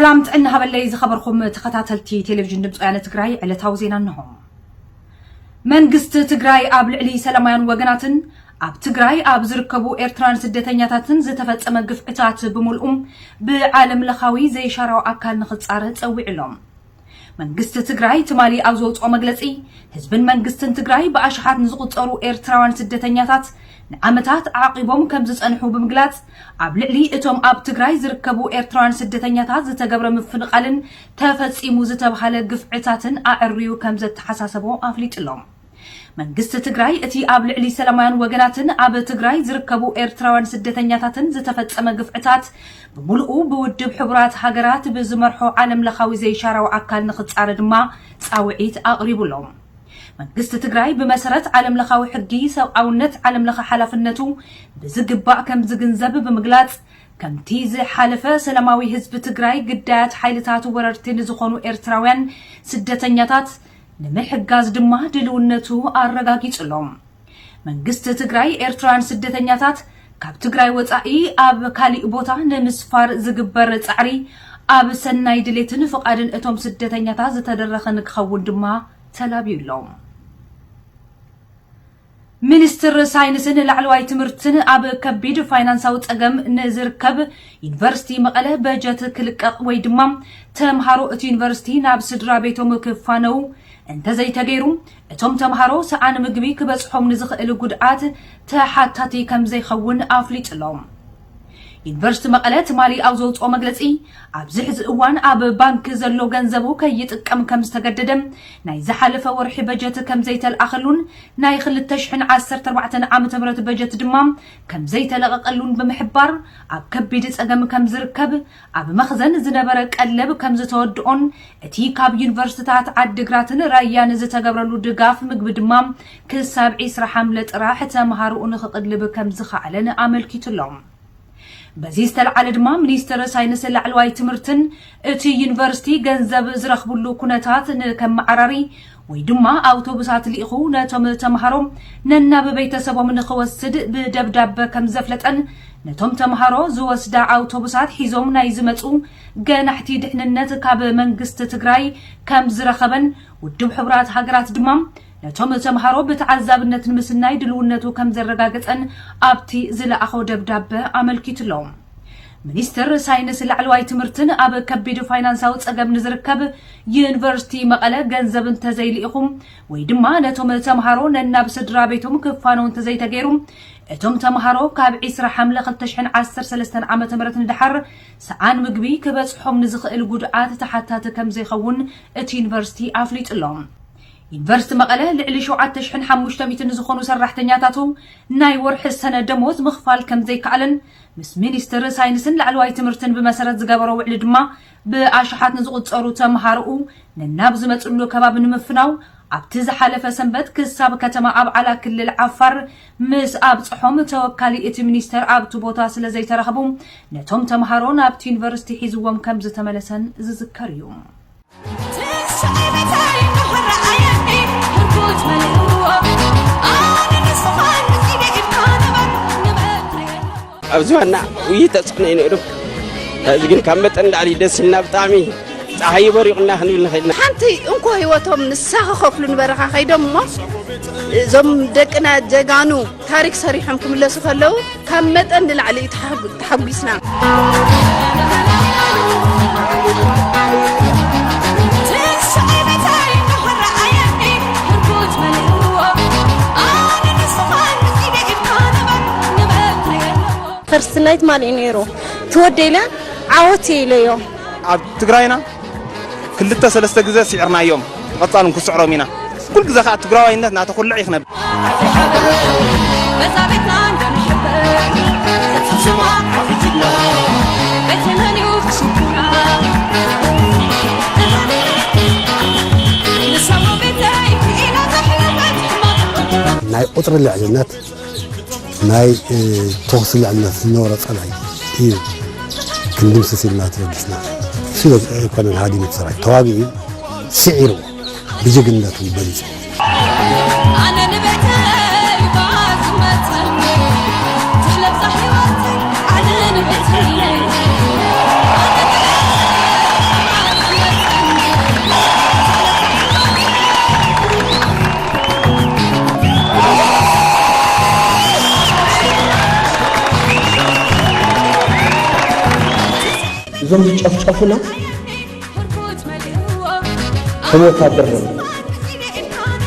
ሰላም ጥዕና ሃበለይ ዝኸበርኩም ተኸታተልቲ ቴሌቪዥን ድምፂ ወያነ ትግራይ፣ ዕለታዊ ዜና እንሆ። መንግስቲ ትግራይ ኣብ ልዕሊ ሰላማውያን ወገናትን ኣብ ትግራይ ኣብ ዝርከቡ ኤርትራውያን ስደተኛታትን ዝተፈጸመ ግፍዕታት ብምልኡም ብዓለም ለኻዊ ዘይሻራዊ ኣካል ንኽጻረ ጸዊዑ ኣሎ። መንግስቲ ትግራይ ትማሊ ኣብ ዘውፅኦ መግለፂ፣ ህዝብን መንግስትን ትግራይ ብኣሽሓት ንዝቑጸሩ ኤርትራውያን ስደተኛታት ንዓመታት ዓቂቦም ከም ዝጸንሑ ብምግላጽ፣ ኣብ ልዕሊ እቶም ኣብ ትግራይ ዝርከቡ ኤርትራውያን ስደተኛታት ዝተገብረ ምፍንቓልን ተፈጺሙ ዝተብሃለ ግፍዕታትን ኣዕርዩ ከም ዘተሓሳሰቦ ኣፍሊጡ ኣሎ። መንግስቲ ትግራይ እቲ ኣብ ልዕሊ ሰላማውያን ወገናትን ኣብ ትግራይ ዝርከቡ ኤርትራውያን ስደተኛታትን ዝተፈጸመ ግፍዕታት ብምሉኡ ብውድብ ሕቡራት ሃገራት ብዝመርሖ ዓለም ለኻዊ ዘይሻራዊ ኣካል ንኽጻረ ድማ ጻውዒት ኣቕሪቡ ኣሎ። መንግስቲ ትግራይ ብመሰረት ዓለም ለኻዊ ሕጊ ሰብኣውነት ዓለም ለኸ ሓላፍነቱ ብዝግባእ ከም ዝግንዘብ ብምግላጽ፣ ከምቲ ዝሓለፈ ሰላማዊ ህዝቢ ትግራይ ግዳያት ሓይልታት ወረርቲ ንዝኾኑ ኤርትራውያን ስደተኛታት ንምሕጋዝ ድማ ድልውነቱ ኣረጋጊጹ ኣሎ። መንግስቲ ትግራይ ኤርትራውያን ስደተኛታት ካብ ትግራይ ወጻኢ ኣብ ካሊእ ቦታ ንምስፋር ዝግበር ጻዕሪ ኣብ ሰናይ ድሌትን ፍቓድን እቶም ስደተኛታት ዝተደረኸ ንክኸውን ድማ ተላብዩ ኣሎ። ሚኒስትር ሳይንስን ላዕለዋይ ትምህርትን ኣብ ከቢድ ፋይናንሳዊ ጸገም ንዝርከብ ዩኒቨርሲቲ መቐለ በጀት ክልቀቕ ወይ ድማ ተምሃሮ እቲ ዩኒቨርሲቲ ናብ ስድራ ቤቶም ክፋነው እንተዘይተገይሩ፣ እቶም ተምሃሮ ሰኣን ምግቢ ክበጽሖም ንዝኽእል ጉድኣት ተሓታቲ ከም ዘይኸውን ኣፍሊጡ ኣሎ። ዩኒቨርሲቲ መቐለ ትማሊ ኣብ ዘውፅኦ መግለፂ፣ ኣብዚ ሕዚ እዋን ኣብ ባንክ ዘሎ ገንዘቡ ከይጥቀም ከም ዝተገደደ፣ ናይ ዝሓለፈ ወርሒ በጀት ከም ዘይተልኣኸሉን ናይ ክልተ ሽሕን ዓሰርተ ኣርባዕተን ዓመተ ምህረት በጀት ድማ ከም ዘይተለቐቐሉን ብምሕባር፣ ኣብ ከቢድ ፀገም ከም ዝርከብ፣ ኣብ መኽዘን ዝነበረ ቀለብ ከም ዝተወድኦን እቲ ካብ ዩኒቨርሲቲታት ዓዲግራትን ራያን ዝተገብረሉ ድጋፍ ምግቢ ድማ ክሳብ ዒስራ ሓምለ ጥራሕ ተምሃሮኡ ንኽቕልብ ከም ዝኸኣለን ኣመልኪቱ ኣሎ። በዚ ዝተልዓለ ድማ ሚኒስትር ሳይንስ ላዕለዋይ ትምህርትን እቲ ዩኒቨርሲቲ ገንዘብ ዝረኽብሉ ኩነታት ንከመዓራሪ ወይ ድማ ኣውቶቡሳት ልኢኹ ነቶም ተምሃሮ ነናብ ቤተሰቦም ንኽወስድ ብደብዳበ ከም ዘፍለጠን ነቶም ተምሃሮ ዝወስዳ ኣውቶቡሳት ሒዞም ናይ ዝመፁ ገናሕቲ ድሕንነት ካብ መንግስቲ ትግራይ ከም ዝረኸበን ውድብ ሕቡራት ሃገራት ድማ ነቶም ተምሃሮ ብተዓዛብነት ንምስናይ ድልውነቱ ከም ዘረጋገጸን ኣብቲ ዝለኣኾ ደብዳበ ኣመልኪቱ ኣሎ። ሚኒስትር ሳይንስ ላዕለዋይ ትምህርትን ኣብ ከቢድ ፋይናንሳዊ ጸገም ንዝርከብ ዩኒቨርሲቲ መቐለ ገንዘብ እንተዘይልኢኹም ወይ ድማ ነቶም ተምሃሮ ነናብ ስድራ ቤቶም ክፋነው እንተዘይተገይሩ፣ እቶም ተምሃሮ ካብ ዒስራ ሓምለ ክልተ ሽሕን ዓሰርተ ሰለስተን ዓመተ ምህረት ንደሓር ሰኣን ምግቢ ክበጽሖም ንዝኽእል ጉድኣት ተሓታቲ ከም ዘይኸውን እቲ ዩኒቨርሲቲ ኣፍሊጡ ኣሎ። ዩኒቨርሲቲ መቐለ ልዕሊ ሸውዓተ ሽሕን ሓሙሽተ ሚእትን ንዝኾኑ ሰራሕተኛታቱ ናይ ወርሒ ሰነ ደሞዝ ምኽፋል ከም ዘይከኣለን ምስ ሚኒስትር ሳይንስን ላዕለዋይ ትምህርትን ብመሰረት ዝገበሮ ውዕሊ ድማ ብኣሽሓት ንዝቑጸሩ ተምሃሮኡ ነናብ ዝመጽሉ ከባቢ ንምፍናው ኣብቲ ዝሓለፈ ሰንበት ክሳብ ከተማ ኣብዓላ ክልል ዓፋር ምስ ኣብጽሖም ተወካሊ እቲ ሚኒስተር ኣብቲ ቦታ ስለ ዘይተረኸቡ ነቶም ተምሃሮ ናብቲ ዩኒቨርሲቲ ሒዝዎም ከም ዝተመለሰን ዝዝከር እዩ። ኣብዚ ዋና ውይይት ተጽዕኖ እዩ ነይሩ። እዚ ግን ካብ መጠን ላዕሊ ደስ ኢልና ብጣዕሚ ጸሓይ በሪቑና ክንብል ንኽእል ኢና። ሓንቲ እንኮ ህይወቶም ንሳ ክኸፍሉ ንበረኻ ከይዶም እሞ እዞም ደቅና ጀጋኑ ታሪክ ሰሪሖም ክምለሱ ከለዉ ካብ መጠን ንላዕሊ እዩ ተሓጉ-፣ ተሓጒስና። ፈርስት ናይት ማን እዩ ነይሩ? ትወደይለ ዓወት ኢለዮ። ኣብ ትግራይና ክልተ ሰለስተ ግዜ ስዒርናዮም፣ ብቐጻል እውን ክስዕሮም ኢና። ኩሉ ግዜ ከዓ ትግራዋይነት እናተኹልዕ እዩ ክነብር። ናይ ቁፅሪ ልዕልነት ናይ፣ እ፣ ተኹሲ ልዕልነት ዝነበሮ ጸላኢ እዩ ክንድምስስ ኢልና ተበጊስና። እሱ ኣይኮነን ሃዲሙ እቲ ሰራዊት። ተዋጊኡ፣ ስዒሩ፣ ብጅግንነቱ ገሊጹ። ኣነ ንቤተይ እባ ዝመጸኒ፣ ትለብሳ ህይወተይ፣ ኣነ ንቤተይ። እዞም ዝጨፍጨፉና ከም ወታደር እዮም።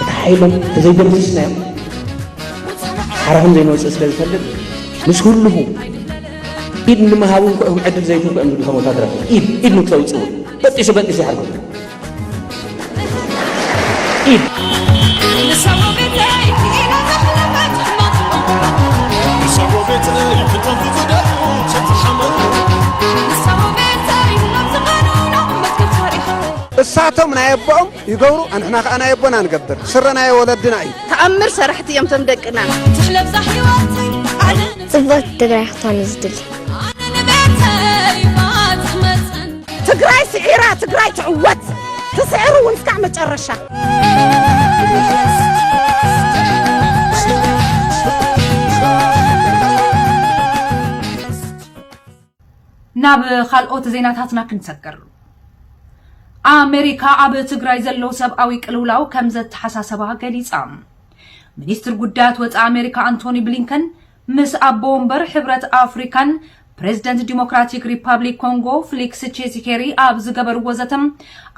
እቲ ሓይሎም ተዘይደምሲስናዮም ሓራ ከም ዘይንወፅእ ስለ ዝፈልጥ ምስ ህልኹ ኢድ ንምሃቡ እንኳ እዮም ዕድል ዘይትንኩ እዮም ዝብሉ። ከም ወታደራት ኢድ ኢድ ንክተውፅኡ በጢሱ በጢሱ ይሓርጎ። ኢድ እሳቶም ናይ ኣቦኦም ይገብሩ፣ ኣንሕና ከዓ ናይ ኣቦና ንገብር። ስረ ናይ ወለድና እዩ። ተኣምር ሰራሕቲ እዮም ቶም ደቅና። ትሕለብዛ ህይወት ኣነ ጽብቕቲ ትግራይ ክትኮን እዩ ዝድሊ። ኣነ ንቤተይ ባትመጽን ትግራይ ስዒራ፣ ትግራይ ትዕወት። ትስዕር እውን እስካዕ መጨረሻ። ናብ ካልኦት ዜናታትና ክንሰግር። ኣሜሪካ ኣብ ትግራይ ዘሎ ሰብኣዊ ቅልውላው ከም ዘተሓሳሰባ ገሊጻ። ሚኒስትር ጉዳያት ወፃኢ ኣሜሪካ ኣንቶኒ ብሊንከን ምስ ኣቦ ወንበር ሕብረት ኣፍሪካን ፕሬዝደንት ዲሞክራቲክ ሪፓብሊክ ኮንጎ ፍሊክስ ቺሴኬዲ ኣብ ዝገበርዎ ዘተ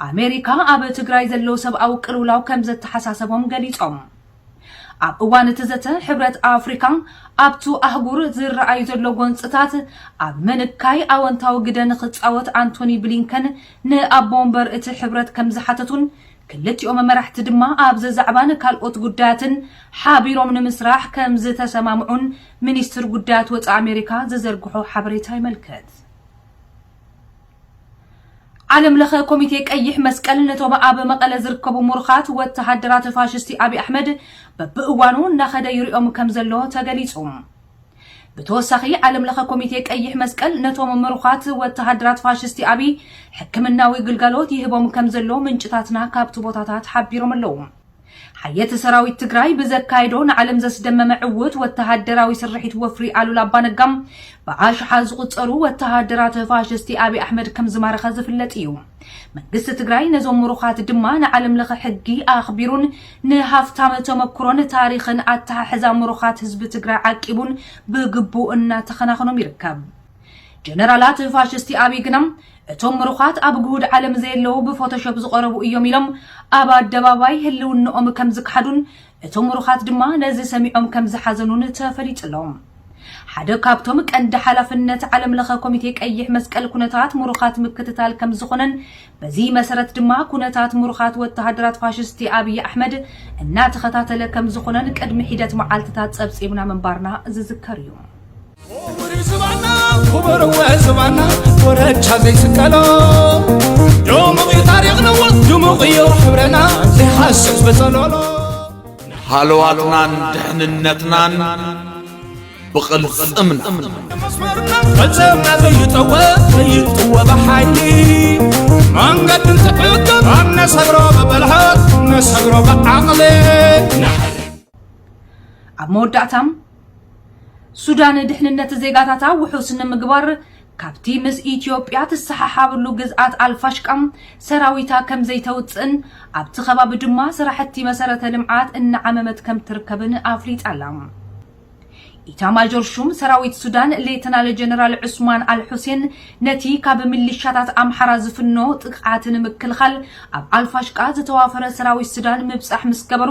ኣሜሪካ ኣብ ትግራይ ዘሎ ሰብኣዊ ቅልውላው ከም ዘተሓሳሰቦም ገሊጾም። ኣብ እዋን እቲ ዘተ ሕብረት ኣፍሪካ ኣብቱ ኣህጉር ዝረኣዩ ዘሎ ጎንፅታት ኣብ ምንካይ ኣወንታዊ ግደ ንክፃወት ኣንቶኒ ብሊንከን ንኣቦ ወንበር እቲ ሕብረት ከም ዝሓተቱን ክልቲኦም መራሕቲ ድማ ኣብዚ ዛዕባን ካልኦት ጉዳያትን ሓቢሮም ንምስራሕ ከም ዝተሰማምዑን ሚኒስትር ጉዳያት ወፃኢ ኣሜሪካ ዝዘርግሖ ሓበሬታ ይመልከት። ዓለም ለኸ ኮሚቴ ቀይሕ መስቀል ነቶም ኣብ መቐለ ዝርከቡ ምሩኻት ወተሃደራት ፋሽስቲ ኣብይ ኣሕመድ በብእዋኑ እናኸደ ይሪኦም ከም ዘሎ ተገሊጹ። ብተወሳኺ ዓለም ለኸ ኮሚቴ ቀይሕ መስቀል ነቶም ምሩኻት ወተሃደራት ፋሽስቲ ኣብይ ሕክምናዊ ግልጋሎት ይህቦም ከም ዘሎ ምንጭታትና ካብቲ ቦታታት ሓቢሮም ኣለዉ። ሓየት ሰራዊት ትግራይ ብዘካየዶ ንዓለም ዘስደመመ ዕውት ወተሃደራዊ ስርሒት ወፍሪ ኣሉላ ኣባነጋ ብኣሽሓት ዝቑጸሩ ወተሃደራት ፋሽስቲ ኣብይ ኣሕመድ ከም ዝማረኸ ዝፍለጥ እዩ። መንግስቲ ትግራይ ነዞም ምሩኻት ድማ ንዓለም ለኸ ሕጊ ኣኽቢሩን ንሃፍታም ተመክሮን ታሪኽን ኣተሓሕዛ ምሩኻት ህዝቢ ትግራይ ዓቂቡን ብግቡእ እናተኸናኸኖም ይርከብ። ጀነራላት ፋሽስቲ ኣብይ ግና እቶም ምሩኻት ኣብ ግሁድ ዓለም ዘየለዉ ብፎቶሾፕ ዝቐረቡ እዮም ኢሎም ኣብ ኣደባባይ ህልውንኦም ከም ዝክሓዱን እቶም ምሩኻት ድማ ነዚ ሰሚዖም ከም ዝሓዘኑን ተፈሊጡ ኣሎ። ሓደ ካብቶም ቀንዲ ሓላፍነት ዓለም ለኸ ኮሚቴ ቀይሕ መስቀል ኩነታት ምሩኻት ምክትታል ከም ዝኾነን በዚ መሰረት ድማ ኩነታት ምሩኻት ወተሃደራት ፋሽስቲ ኣብይ ኣሕመድ እናተኸታተለ ከም ዝኾነን ቅድሚ ሒደት መዓልትታት ጸብጺብና ምንባርና ዝዝከር እዩ። ክቡር ዝባና ክቡር ዝባና ኮረቻ ዘይስቀሎ ድሙቕ እዩ ታሪኽ ንወት ድሙቕ እዩ ሕብረና ዘይሃስስ ብጸሎሎ ሃለዋትናን ድሕንነትናን ብቕልጽምና መስመርና ፈጸምና ዘይጠወ ዘይጥወ ብሓይሊ መንገዲ እንትዕቅብ ኣብ ነሰግሮ ብብልሓት ነሰግሮ ብዓቕሊ ኣብ መወዳእታ ሱዳን ድሕንነት ዜጋታታ ውሑስ ንምግባር ካብቲ ምስ ኢትዮጵያ ትሰሓሓበሉ ግዝኣት ኣልፋሽቃ ሰራዊታ ከም ዘይተውፅእን ኣብቲ ከባቢ ድማ ስራሕቲ መሰረተ ልምዓት እናዓመመት ከም ትርከብን ኣፍሊጣ ኣላ። ኢታማጆር ሹም ሰራዊት ሱዳን ሌተናል ጀነራል ዑስማን ኣልሑሴን ነቲ ካብ ሚሊሻታት ኣምሓራ ዝፍኖ ጥቕዓት ንምክልኻል ኣብ ኣልፋሽቃ ዝተዋፈረ ሰራዊት ሱዳን ምብጻሕ ምስ ገበሩ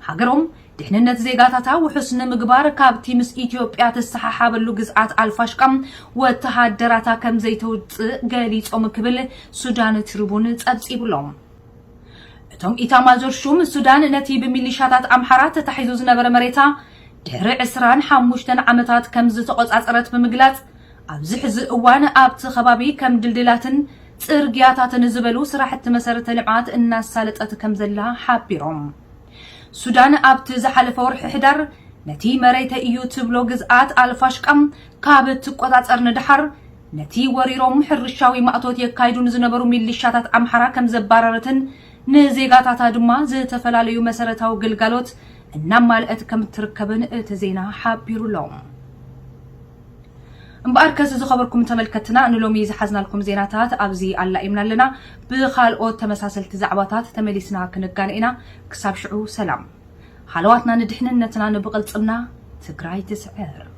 ሃገሮም ድሕንነት ዜጋታታ ውሑስ ንምግባር ካብቲ ምስ ኢትዮጵያ ትሰሓሓበሉ ግዝኣት ኣልፋሽቃ ወተሃደራታ ከም ዘይተውፅእ ገሊጾም ክብል ሱዳን ትሪቡን ጸብጺቡሎም። እቶም ኢታማጆር ሹም ሱዳን ነቲ ብሚሊሻታት ኣምሓራ ተታሒዙ ዝነበረ መሬታ ድሕሪ ዕስራን ሓሙሽተን ዓመታት ከም ዝተቖጻጸረት ብምግላጽ ኣብዚ ሕዚ እዋን ኣብቲ ከባቢ ከም ድልድላትን ጽርግያታትን ዝበሉ ስራሕቲ መሰረተ ልምዓት እናሳለጠት ከም ዘላ ሓቢሮም። ሱዳን ኣብቲ ዝሓለፈ ወርሒ ሕዳር ነቲ መሬተ እዩ ትብሎ ግዝኣት ኣልፋሽቃ ካብ እትቆጻጸር ንድሓር ነቲ ወሪሮም ሕርሻዊ ማእቶት የካይዱ ንዝነበሩ ሚሊሻታት ኣምሓራ ከም ዘባረረትን ንዜጋታታ ድማ ዝተፈላለዩ መሰረታዊ ግልጋሎት እናማልአት ከም እትርከብን እቲ ዜና ሓቢሩ ኣሎ። እምበኣርከስ ዝኸበርኩም ተመልከትና ንሎሚ ዝሓዝናልኩም ዜናታት ኣብዚ ኣላኢምና ኣለና። ብኻልኦት ተመሳሰልቲ ዛዕባታት ተመሊስና ክንጋነ ኢና። ክሳብ ሽዑ ሰላም። ሃለዋትና ንድሕንነትና ንብቕልጽምና ትግራይ ትስዕር።